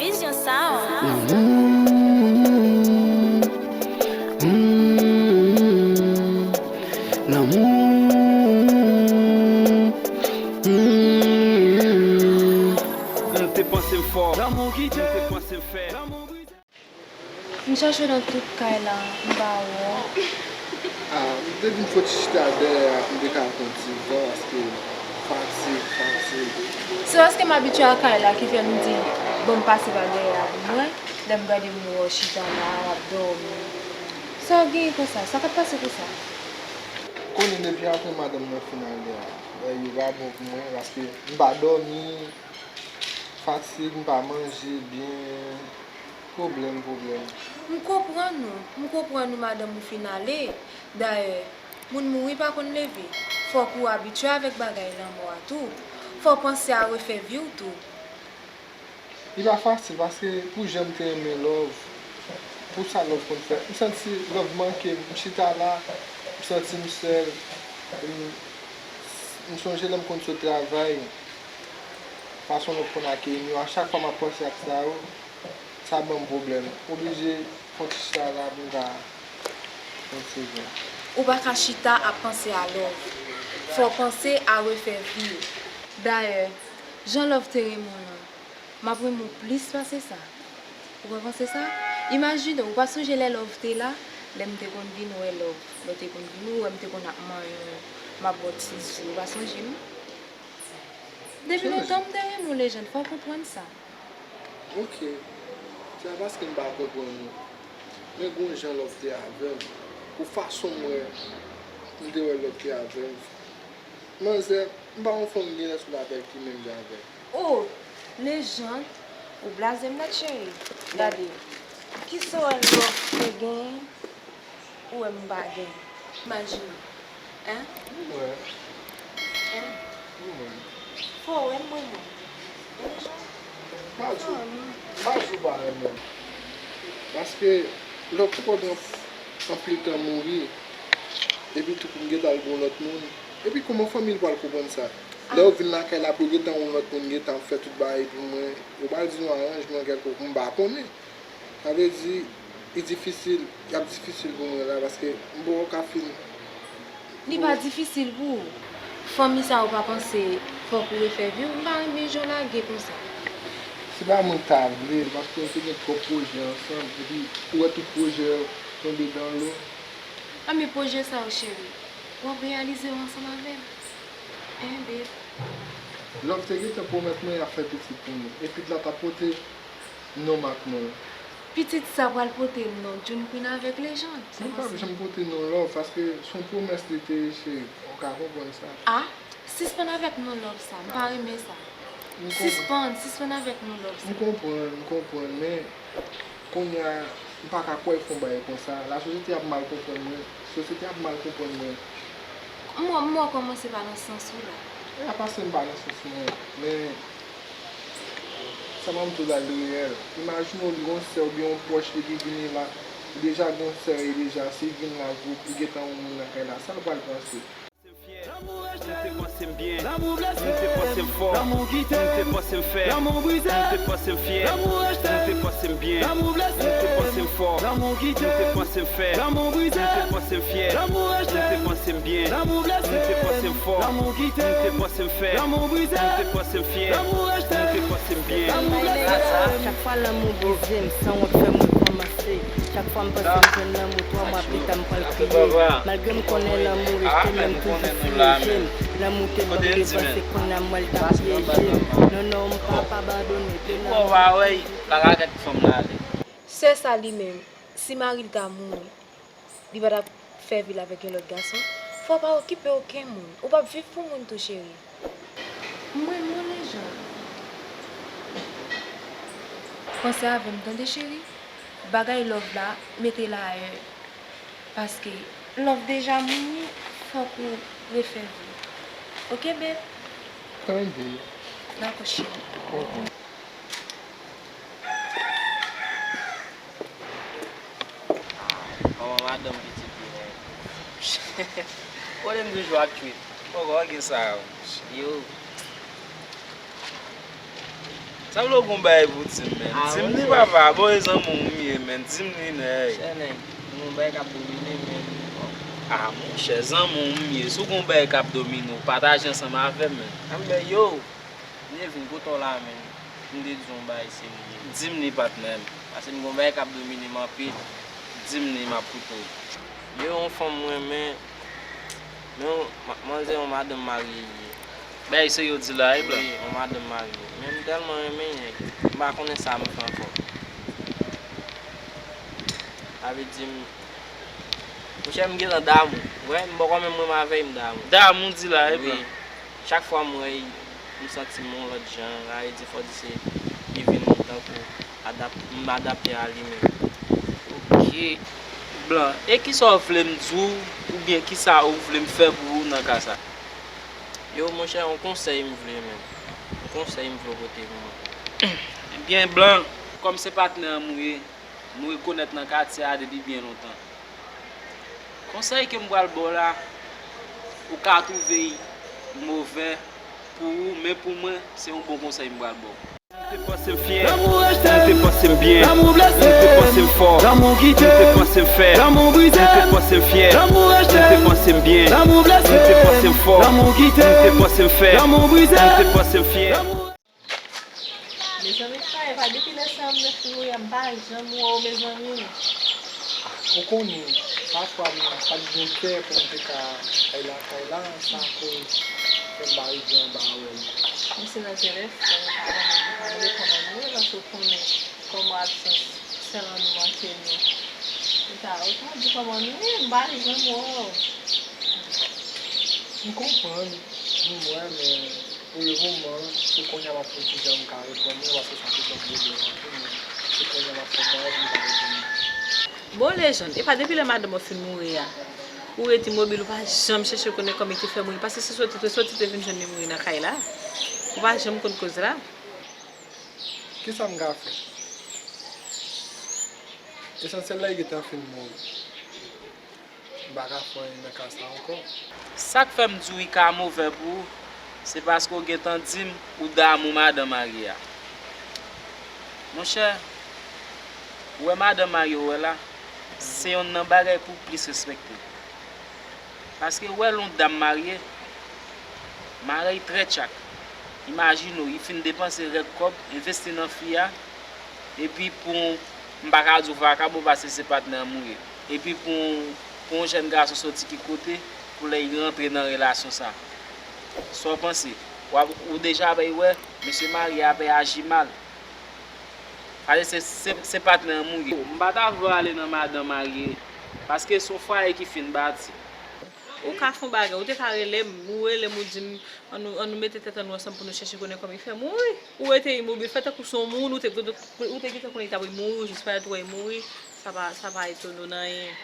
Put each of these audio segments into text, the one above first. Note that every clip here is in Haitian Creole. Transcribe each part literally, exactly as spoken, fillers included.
Vision Sound. Lanmou, mm, lanmou, mm. M te panse m fò, m te panse m fè. M chache w nan tout kay la, m pa wè w. Ah, m te vin fon ti chita dèyè a pou m te ka pran ti van, paske fatig, fatig. Se paske m abitye a kay la ki fè m di, bon, m pase pa dèyè a pou m wè. Lè m gade m wè w chita la, w ap dòmi. Sa w genyen konsa? Sa k ap pase konsa? Konnen depi apre madanm nan fin ale a, bagay yo pa bon pou mwen, paske m pa dòmi, fatig, m pa manje byen, pwoblèm, pwoblèm. M konprann ou, m konprann ou madanm ou fin ale. Dayè, moun mouri pa konn leve. Fòk ou abitye avèk bagay lanmò a tou. Fò w panse a refè vi w tou. Li pa fasil paske pou jan m te renmen love, pou sa love konn fè, m santi love manke m. M chita la, m santi m sèl. M, m sonje lè m konn sot travay, fason love konn akeyi m yo, a chak fwa m ap panse ak sa yo, sa ban m pwoblèm. M oblije fon ti chita la pou m ka fon ti van. Ou pa ka chita ap panse a love. Fò w panse a refè vi w. Dayè, jan love te renmen w lan, m ap renmen w plis pase sa. Ou pa panse sa? Imajine w, ou pa sonje lè love te la, lè m te konn vin wè love, lè w te konn vin ou wè m te konn ap manyen w, m ap ba w ti zo, ou pa sonje m? Depi lontan m te renmen w, Lejann, fò w konprann sa. Ok, se pa paske m pa konprann ou, men gon jan love te avè m, pou fason m wè, m te wè love te avè m. Manzè, m pa yon fanm m gen lè sou latè ki menm jan avè l. Oh, Lejann, ou blaze m nèt cheri. Gade, kisa w wè love te genyen, ou wè m pa genyen. Imajine, en? M wè. En? M wè. Fò w wè m mwen menm. M pa di w, m pa di w pa renmen m. Paske lè w poko gen anpil tan mouri, epi tou pou m gentan al gen yon lòt moun, epi kòman fanmi l pral konprann sa? Lè yo vin lakay la pou yo gentan yon lòt moun gentan ap fè tout bagay pou mwen, yo pral di yon aranjman kèlkonk, m pa konnen. Sa vle di, li difisil, y ap difisil pou mwen la, paske m poko ka fin. Li pa difisil pou ou. Fanmi sa yo pa panse fòk ou refè vi w, m pa renmen jan w lage konsa. Se pa mwen k ta vle l, paske nou te gen twòp pwojè ansanm, epi ou wè tout pwojè yo tonbe dan lo. Anben pwojè sa yo cheri, w ap reyalize yo ansanm avè m. En babe. Love te gentan pwomèt mwen y ap fè pitit pou nou, e pitit la t ap pote non m ak non l. Pitit sa pral pote non June Queen avèk Lejann. Li p ap janm pote non Love, paske se yon pwomès li te ye cheri, ou ka konprann sa. Ah, sispann avèk non Love sa, m pa renmen sa. Sispann, sispann avèk non Love sa. M konprann, m konprann, men kounye a, m pa ka kwè fè yon bagay konsa. Lasosyete ap mal konprann mwen, sosyete ap mal konprann mwen. M wè, m wè w kòmanse pa nan sans ou la. E a pa se m pa nan sans mwen, men sa m ap di w la, l reyèl. Imajine w li gon sè oubyen yon pwòch li ki vini la, li deja gon sè li deja, si l vin la, li gentan yon moun lakay la, sa l pral panse? M te panse m byen, m te panse m fò, m te panse m fè, m te panse m fyè, m te panse m byen, m te panse m fò, m te panse m fè, m te panse m fyè, m te panse m byen, m te panse m fò, m te panse m fè, m te panse m fyè, m te panse m byen. Chak fwa lanmou brize m, sanwont fè m rekòmanse. Chak fwa m panse m jwenn lanmou, twa mwa pita m pral kriye. Malgre m konnen lanmou rete, men m toujou sou reje m. Lanmou te ban m devan, se kounye a m wè l t ap pyeje m. Non, non, m p ap abandone. De lanmou. Sè sa li menm, si mari l ta mouri, li pa t ap fè vi l avèk yon lòt gason? Fò w pa okipe okenn moun. Ou p ap viv pou moun tou, cheri. M renmen w, Lejann. Panse avè m, tande, cheri. Bagay Love la, mete l ayè. Paske Love deja mouri, fòk ou refè vi w. Oke, babe? Tande. Dakò, cheri. Oke. Manman madanm pitit li menm. Kote m toujou ap trip. Poko gen sa yo. Yo. Sa vle w gon bagay pou di m, menn. Ah, di m li, papa, bon, e zanmi w m ye, menn. Di m li, nèg. Chè nèg, m gon bagay k ap domine, menn. Ah, monchè, zanmi w m ye. Si w gon bagay k ap domine w, pataje ansanm avè m, menn. Anben, yo, m te vin kote w la, menn. M te di w yon bagay serye. Di m li, patnè m. Paske m gon bagay k ap domine m anpil. Di m li, m ap koute w. Yo, yon fanm m renmen. Men yon ma-, manzè yon madanm marye li ye. Bagay serye w di la, wi, blan. Wi, yon madanm marye. Men m tèlman renmen nèg. M pa konnen sa m fè ankò. Sa vle di m, monchè, m gentan damou. Wè, m poko menm renmen avè l, m damou. Damou di la, wi, blan. Chak fwa m wè l, m santi m yon lòt jan. Sa vle di fò di se li vin tankou adap-, m adapte a li menm. Ok. Blan, e kisa w vle m di w, oubyen kisa w vle m fè pou ou nan ka sa? Yo, monchè, yon konsèy m vle menm. Yon konsèy m vle w pote pou mwen. Ebyen, blan, kòm se patnè an m ou ye, nou rekonèt nan katye a depi byen lontan. Konsèy ke m pral ba w la, ou ka twouve l movè pou ou, men pou mwen, se yon bon konsèy m pral ba w. Mwen te panse m fyè, mwen te panse m byen, mwen te panse m fò, mwen te panse m fè, mwen te panse m fyè, mwen te panse m byen, mwen te panse m fò, mwen te panse m fè, mwen te panse m fyè. Mezanmi, Faye, pa depi lè sa m nan fin mouri a, m pa janm wè w, mezanmi. Ou konnen, pafwa m pa t gen kè pou m te ka al lakay la, sa koz fè m pa rive anba a wè w. Men se nan telefòn, ou pa ban m, ou pa mande kòman nou ye, paske ou konnen kòman absans sèl an nou manke nou. Ou ta, ou ta di kòman nou ye, m pa janm wè w. M konprann, m wè, men pou le moman, se kounye a m ap fè ki jan m ka reponn ou, paske sa te yon pwoblèm anpil, men se kounye a m ap fè bagay pou m ka reponn ou. Bon, Lejann, e pa depi lè madanm ou fin mouri a, ou ret imobil, ou pa janm chèche konnen kòman li te fè mouri, paske se soti, te soti te vin jwenn li mouri nan kay la. Ou pa janm konn koz la. Kisa m ka fè? Esansyèl la, li gentan fin mouri. M pa ka fè anyen nan ka sa ankò. Sa k fè m di w li ka movè pou ou, se paske w gentan di m ou damou madan marye a. Monchè, ou wè madan marye w wè la, se yonn nan bagay pou w plis respekte. Paske ou wè lè yon dam marye, marye trè tchak. Imajine w, li fin depanse rèd kòb, envesti nan fi a, epi pou, m pa ka di w vakabon paske se patnè an mouri. Epi pou, pou yon jèn gason soti ki kote, pou lè li rantre nan relasyon sa. Sa w panse? W ap, ou deja pè wè, mesye marye a pè aji mal. Paske se, se, se patnè an mouri. M pa ta vle w ale nan madan marye, paske se yon fwaye ki fin bati. Ou ka fè yon bagay, ou te ka rele m, ou rele m, ou di m, ann nou, ann nou mete tèt an nou ansanm pou nou chèche konnen kòman li fè mouri. Ou rete imobil, fè tankou se yon moun, ou te, ou te gentan konnen li t ap mouri, ou jis parèt ou wè li mouri, sa pa, sa pa etone w nan anyen.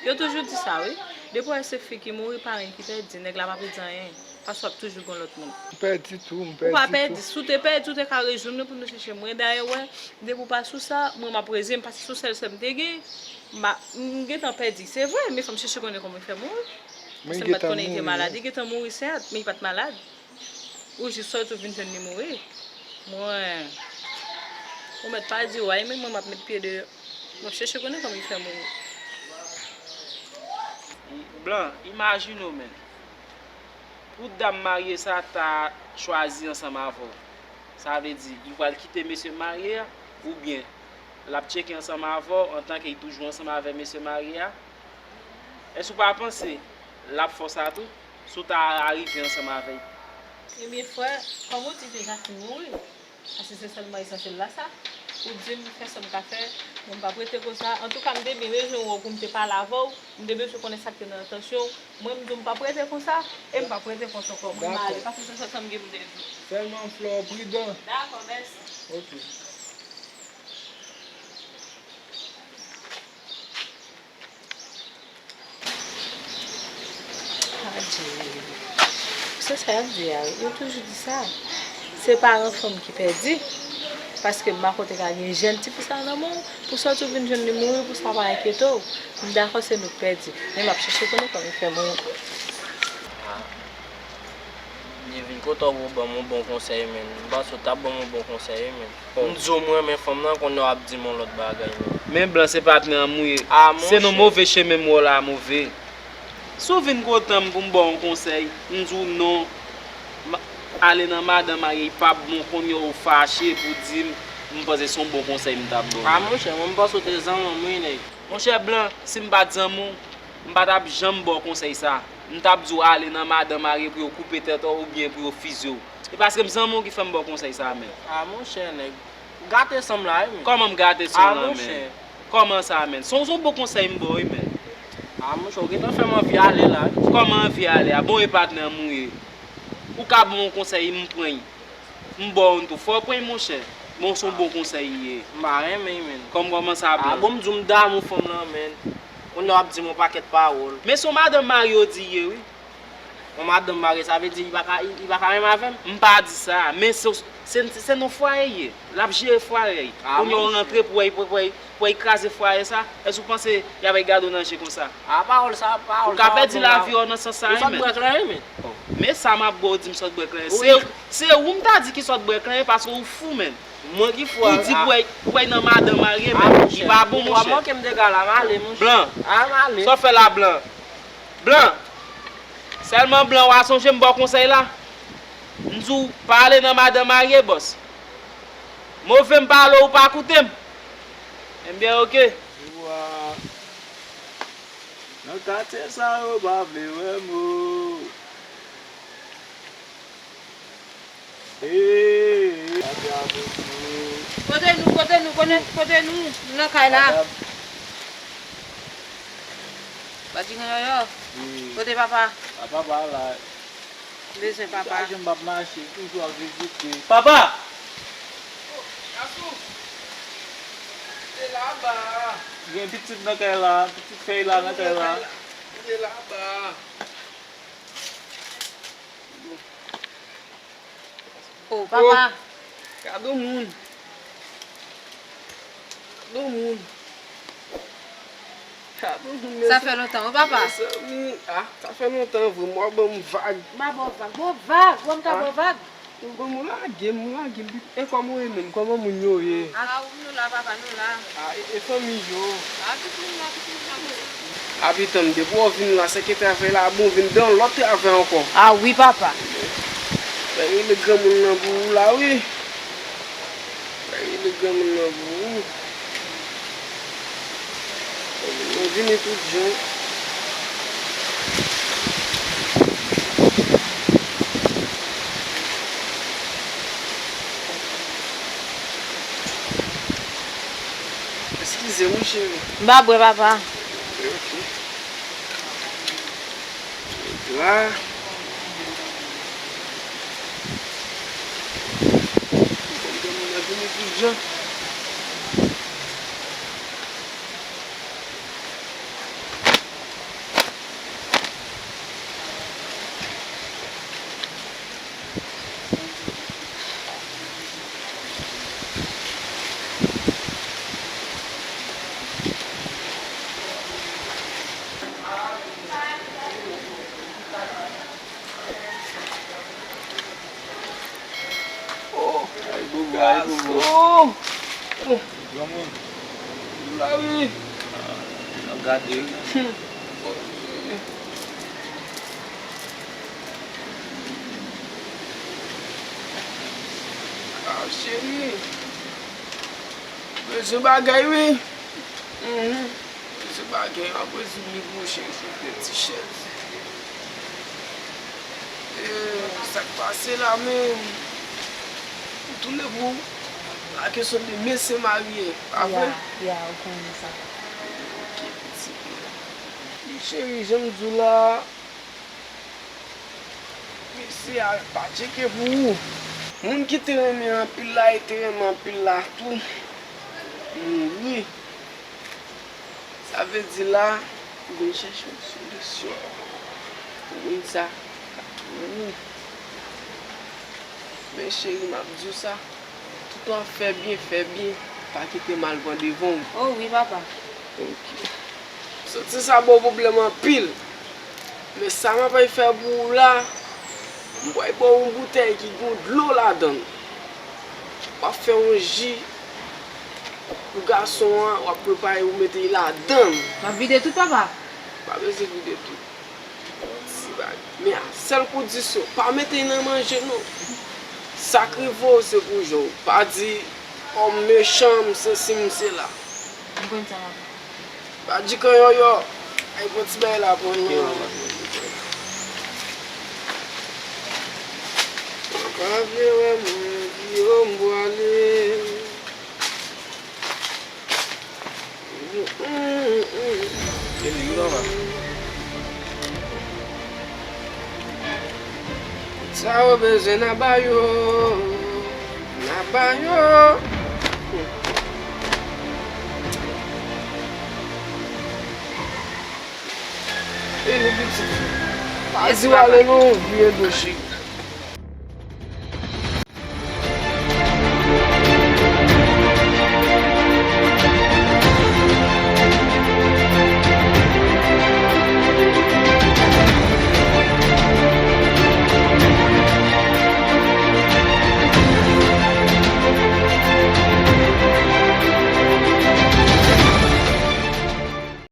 Yo toujou di sa, wi. Depi w wè se fi ki mouri, pa anyen ki pèdi, nèg la pa pèdi anyen. Paske w ap toujou gen lòt moun. M pèdi tou, m pèdi tou. Ou pa pèdi. Si w te pèdi, ou te ka rejwenn nou pou nou chèche. Mwen, dayè, wè, depi w pa sou sa, mwen, m ap reziyen m, paske se yon sèl sè m te gen. M pa, m gentan pèdi, se vre, men fò m chèche konnen kòman l fè mouri. Paske m pa t konnen li te malad. Li gentan mouri, sèt, men li pa t malad. Ou jis sòti, ou vin jwenn li mouri. Mwen, ou mèt pa di w anyen, men mwen, m ap met pye deyò. M ap chèche konnen kòman li fè mouri. Blan, imajine w, menn. Pou dam marye sa ta chwazi ansanm avè w, sa vle di, li pral kite mesye marye a, oubyen l ap tcheke ansanm avè w antanke li toujou ansanm avè mesye marye a? Èske w pa panse l ap fè w sa tou, si w ta arive ansanm avè l? Ebyen, frè, kòm ou di, li deja fin mouri. Paske se sèlman esansyèl la sa. Ou di m fè sa m ka fè, men m p ap rete konsa. Antouka, m te byen bezwen wè w pou m te pale avè w. M te bezwen konnen sa k te nan entansyon w. Mwen, m di w m p ap rete konsa, e m p ap rete konsa ankò. Mwen, m ale, paske se sèl sa m gen pou m te di w. Sèlman, Flò, pridan. Dakò, mèsi. Ok. Adje. Se sa y ap di a, wi. Yo toujou di sa. Se paran fanm ki pèdi. Paske m pa konn te ka gen jèn tifi sa nan men w, pou sòti w vin jwenn li mouri, pou sa pa enkyete w. M dakò se nou k pèdi, men m ap chèche konnen kòman l fè mouri. Devin, kote w ban m yon bon konsèy, menn. M panse w t ap ban m yon bon konsèy, wi, menn. M di w m renmen fanm nan, kounye a w ap di m yon lòt bagay, menn. Men Blan, se patnè an m ou ye. Ah, se nan monchè. Move chemen m wè w la, move. Si w vin kote m pou m ba w yon konsèy, m di w non. Ma-, ale nan madanm marye, li p ap bon, kounye a w fache pou di m, m panse se yon bon konsèy m t ap ba w. Ah, monchè, mwen m panse w te zanmi m, wi, nèg. Monchè Blan, si m pa t zanmi w, m pa t ap janm ba w konsèy sa. M t ap di w ale nan madanm marye pou yo koupe tèt ou oubyen pou yo fizye w. E paske m zanmi w ki fè m ba w konsèy sa, menn. Ah, monchè, nèg. Gate san m la, wi, menn. Kòman m gate san w la, menn? Ah, monchè. Kòman sa, menn? Se yon, se yon bon konsèy m ba w, wi, menn. Ah, monchè, ou gentan fè m anvi ale la, wi. Kòman anvi ale a? Bon, e patnè m ou ye. Ou ka ban m yon konsèy, m pran l. M ba w youn tou. Fò w pran l, monchè. Bon, se yon bon konsèy li ye. M pa renmen l, menn. Kòm kòman sa, Blan? Ah, bon, m di w m damou fanm nan, menn. Kounye a w ap di m yon pakèt pawòl. Men se yon madanm marye w di l ye, wi. Yon madanm marye, sa vle di li pa ka, li, li pa ka menm avè m? M pa di sa, men se, se, se nan fwaye l ye. L ap jere fwaye l. Ah, kounye a w rantre pou w, pou w, pou w kraze fwaye sa. Èske w panse y ap gade w nan je konsa? Ah, pawòl sa, pawòl sa. Ou ka pèdi lavi w nan sans sa, wi, menn. Ou sot bwè kleren, menn. Oh. Men sa m ap ba w di m sot bwè kleren. Se, se ou m ta di ki sot bwè kleren paske ou fou, menn. Mwen ki fou. Ou di pou w al nan madanm marye, menn. Li pa bon, monchè. Ou manke m dega la, m ale, monchè. Blan. Ah, m ale. Sa w fè la, Blan? Blan. Sèlman Blan, w a sonje m ba w konsèy la? M di w pa ale nan madanm marye, bòs. Move m pale w, ou pa koute m. Ebyen, oke. Wa. Nan katye sa yo pa vle wè m o. Ee, katye a bouke. Kote nou, kote nou, kote, kote nou? Nou nan kay la. Katye a... Badjingan yòyò. Wi. Kote papa? A papa la. Bezwen papa. Sa jan m ap mache, toujou ap vizite. Papa! Gasou! Te laba. Gen pitit nan kay la, pitit fèy la nan kay la. Te laba. Oh, papa. Oh, gade yon moun. Gade yon moun. Gade yon moun, mezanmi. Sa fè lontan, wi, papa. Mezanmi, ah, sa fè lontan vre, mwen ban m vag. M a ba w vag. Ba w vag, wè m ka ba w vag. Ou ban m, ou lage m, ou lage m. E kòman w ye menm? Kòman moun yo ye? Ah, nou la, papa, nou la. Ah, e, e fanmi yo? Ah, tout moun la, tout moun la, tout moun la. Abitan m, depi w vin la, se ke travay la bon, vin dan lòt travay ankò. Ah wi, papa. Fè rele granmoun nan pou ou la, wi. Fè rele granmoun nan pou ou. Granmoun nan vini tout jan. Eskize m wi, cheri. M pa bwè, papa. Ok. Gra. Granmoun nan vini tout jan. Oh, ay, bobo, ay, bobo. Gason. Oh. Granmoun. Ou la wi. N ap gade wi. Hmm. Ah, cheri. Bezwen bagay wi. Mhm. Bezwen bagay, m ap rezoud li pou ou, cheri, sou de ti chèz. E, sa k pase la menm? M tounen pou la kesyon de mesye marye, pa vre? Ya, ya, ou konnen sa. Ok, pitit mwen. Cheri, jan m di w la, mesye a pa tcheke pou ou. Moun ki te renmen anpil la, e te renmen anpil la tou, mouri. Sa vle di la, ou vin chèche yon solisyon pou moun sa ka tounen. Men cheri, m ap di w sa, tout w ap fè byen, fè byen, pa kite mal pran devan w. Oh wi, papa. Ok. Santi sa ba w pwoblèm anpil. Men sa m ap fè pou ou la, M pral ba w yon boutèy ki gen dlo ladan l. W ap fè yon ji pou gason an, w ap prepare, ou mete l ladan l. M ap vide tout, papa. Pa bezwen vide tout. Ti bagay. Men a sèl kondisyon, pa mete l nan manje non. Sa k rive w se pou jwenn. Pa di, kòm mechan, m se si, m se la. M konn sa, papa. Pa di kan yo yo. Ay, pran ti bagay la, pran non. Pa vle wè mwen, di yo m pwale. Sa yo bezwen n a ba yo, n a ba yo. E nou pitit. Pa di w ale non, vye do cheri.